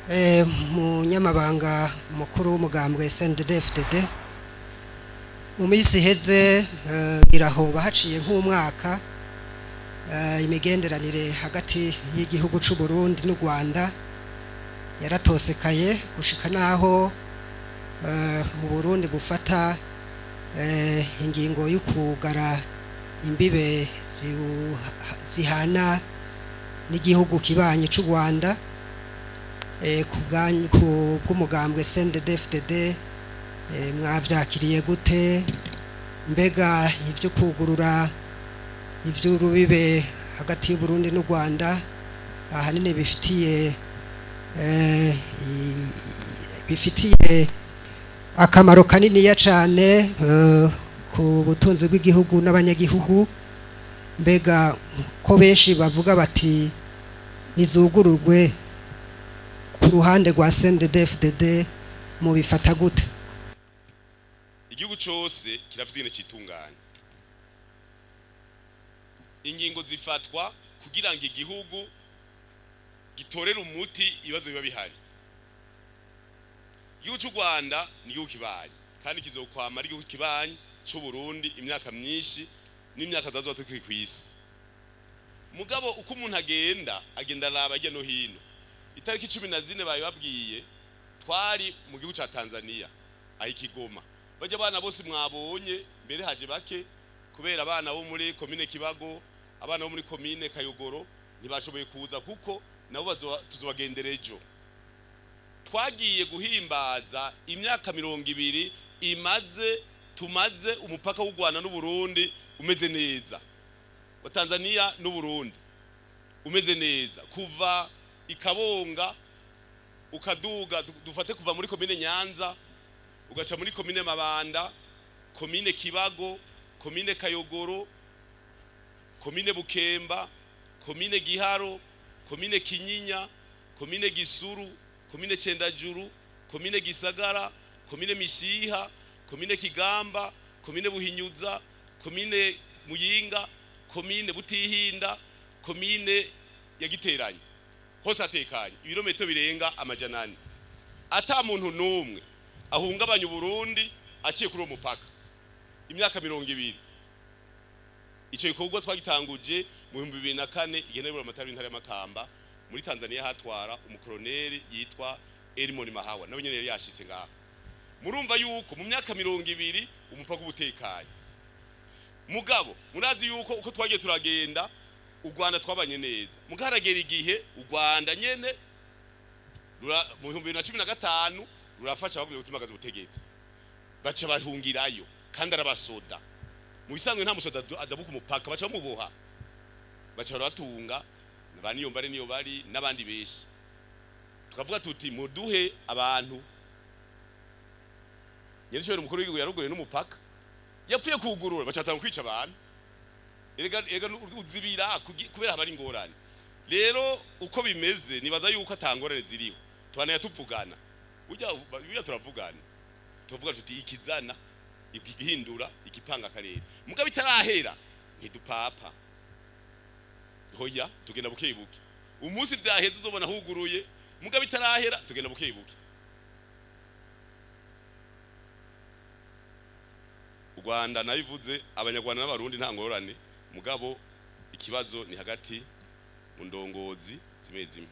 Munyamabanga mukuru w'umugambwe CNDD-FDD, mu minsi iheze, ngira aho bahaciye nk'umwaka, imigenderanire hagati y'igihugu c'u Burundi n'u Rwanda yaratosekaye gushika naho u Burundi bufata ingingo y'ukugara imbibe zihana n'igihugu kibanyi c'u Rwanda. Ku bw'umugambwe CNDD-FDD, mwavyakiriye gute? Mbega ibyo kugurura iby'urubibe hagati y'u Burundi n'u Rwanda ahanini bifitiye akamaro kaniniya cane ku butunzi bw'igihugu n'abanyagihugu, mbega ko benshi bavuga bati nizugururwe, ku ruhande rwa CNDD-FDD mubifata gute? Igihugu cyose kirafite ingene citunganya. Ingingo zifatwa kugira ngo igihugu gitorere umuti ibibazo biba bihari. Igihugu cy'u Rwanda ni igihugu kibanyi kandi kizokwama ari igihugu kibanyi cy'u Burundi imyaka myinshi n'imyaka zazoba tukiri kw'isi. Mugabo uko umuntu agenda, agenda araba hirya no hino. Itariki 14 babibabwiye, twari mu gihugu ca Tanzania aho Ikigoma. Bajya abana bose mwabonye mbere haje bake, kubera abana bo muri komine Kibago, abana bo muri komine Kayogoro ntibashoboye kuza, kuko nabo tuzobagendera ejo. Twagiye guhimbaza imyaka 20 imaze tumaze umupaka w'u Rwanda n'u Burundi umeze neza, wa Tanzania n'u Burundi umeze neza, kuva ikabonga ukaduga, dufate kuva muri komine Nyanza ugaca muri komine Mabanda, komine Kibago, komine Kayogoro, komine Bukemba, komine Giharo, komine Kinyinya, komine Gisuru, komine Cendajuru, komine Gisagara, komine Mishiha, komine Kigamba, komine Buhinyuza, komine Muyinga, komine Butihinda, komine ya Giteranyi, hose hatekanye, ibirometero birenga 400, ata muntu n'umwe ahungabanya Uburundi aciye kuri uwo mupaka, imyaka 20. Ico gikorwa twagitanguje mu 2004 igenewe amatara y'intara y'Amakamba. Muri Tanzania hatwara umukoroneri yitwa Elimoni Mahawa, nawe nyene yari yashitse ngaho. Murumva yuko mu myaka 20 umupaka ubutekanye. Mugabo murazi yuko uko twagiye turagenda, u Rwanda twabanye neza, mugaragera igihe u Rwanda nyene mu 2015 rurafasha bagumye gutimagaza ubutegetsi, baca bahungirayo kandi arabasoda. Mu bisanzwe nta musoda adabuka umupaka, baca bamuboha, baca barabatunga ba niyo mbare niyo bari n'abandi benshi. Tukavuga tuti muduhe abantu. Nyerecyo umukuru w'igihugu yaruguruye n'umupaka, yapfuye kuwugurura baca batanga kwica abantu. Erega uzibira kubera haba ari ingorane. Rero uko bimeze, nibaza yuko atangorane ziriho, tubanaye tuvugana, burya turavugana, tuvuga tuti ikizana igihindura igipanga akarere, mugabo itarahera ntidupapa. Hoya, tugenda buke buke. Umunsi byaheze uzobona huguruye, mugabo itarahera tugenda buke buke. U Rwanda nabivuze, Abanyarwanda n'Abarundi nta ngorane, mugabo ikibazo ni hagati mu ndongozi zimwe zimwe.